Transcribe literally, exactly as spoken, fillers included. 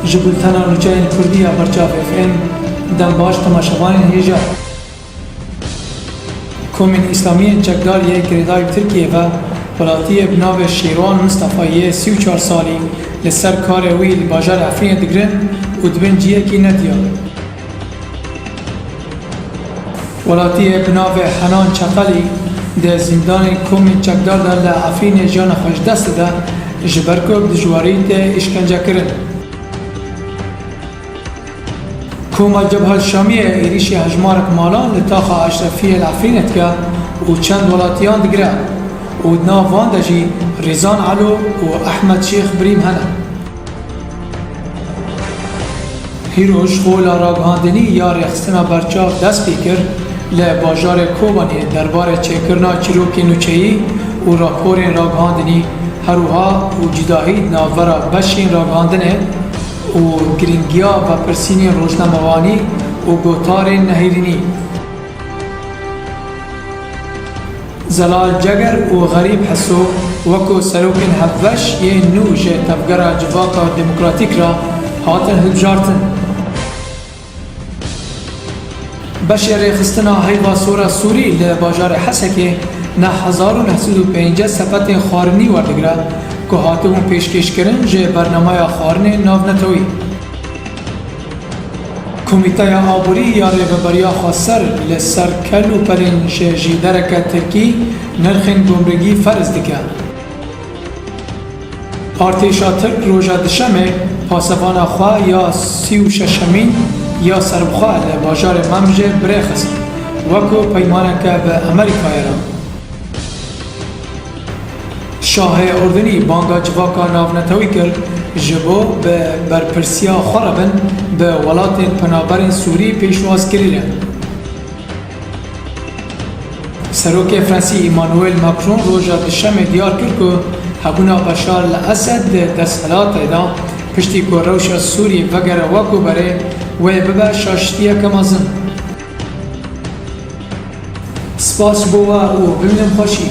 Ji bultena nûçeyên Kurdî ya Berçav F M, dem baş temaşevanên hêja. Komên Îslamî yên çekdar yê girêdayî Tirkiyê ve welatiyê bi navê Şêrwan Mistefa yê sî û çar salî li ser karê wî li bajarê Efrînê digirin û dibin cihekî nediyar. Welatiyê bi navê Henan Çeqelî di zîndanên komên çekdar de li Efrînê jiyana xwe ji dest dide, ji ber ku bi dijwarî tê îşkencekirin. Koma Cebha Şamiyê êrîşî hejmarek malan li taxa Eşrefiyê li Efrînê dike û çend welatiyan digire û di nav van de jî Rîzan Elo û Ehmed Şêx Birîm hene. Hîro ji xwe la ragihandinî ya rêxistina berçav dest pê kir, li bajarê Kobanê derbarê çêkirina çîrokên nûçeyî û raporên ragihandinî, her wiha û cudahî di navbera beşên ragihandinê û girîngiya vepirsînên rojnamevanî û gotarên nehêrînî. Zelal Ceger û Xerîb Heso weko serokên hevbeş yên nû ji Tevgera Civaka Demokratîk re hatin hilbijartin. Beşê rêxistina Heyva Sor a Sûrî li bajarê Hesekê neh hezar û neh sed û pêncî sepetên xwarinî werdigire ku hatibûn pêşkêşkirin ji bernameya xwarinên navnetewî. Komîteya Aborî ya Rêveberiya Xweser li ser kel û pelên ji jêdereke Tirkî nirxên gumrikî ferz dike. Artêşa Tirk roja Dişemê pasevana xwe ya sî û şeşemîn ya serbixwe li bajarê Memjê bi rê xist, weko peymaneke bi Amerîkayê re. Şahê Urdunî banga civaka navnetewî kir, ji bo bi berpirsiya xwe re bin bi welatên penaberên Sûrî pêşwazkirî re. Serokê Fransî Emmanuel Macron roja Dişemê diyar kir ku hebûna Beşar el Esed di desthilatê de piştî ku rewşa Sûrî vegere wekû berê, wê bibe şaştiyeke mezin. Spas ji bo we û bimînin xweşî.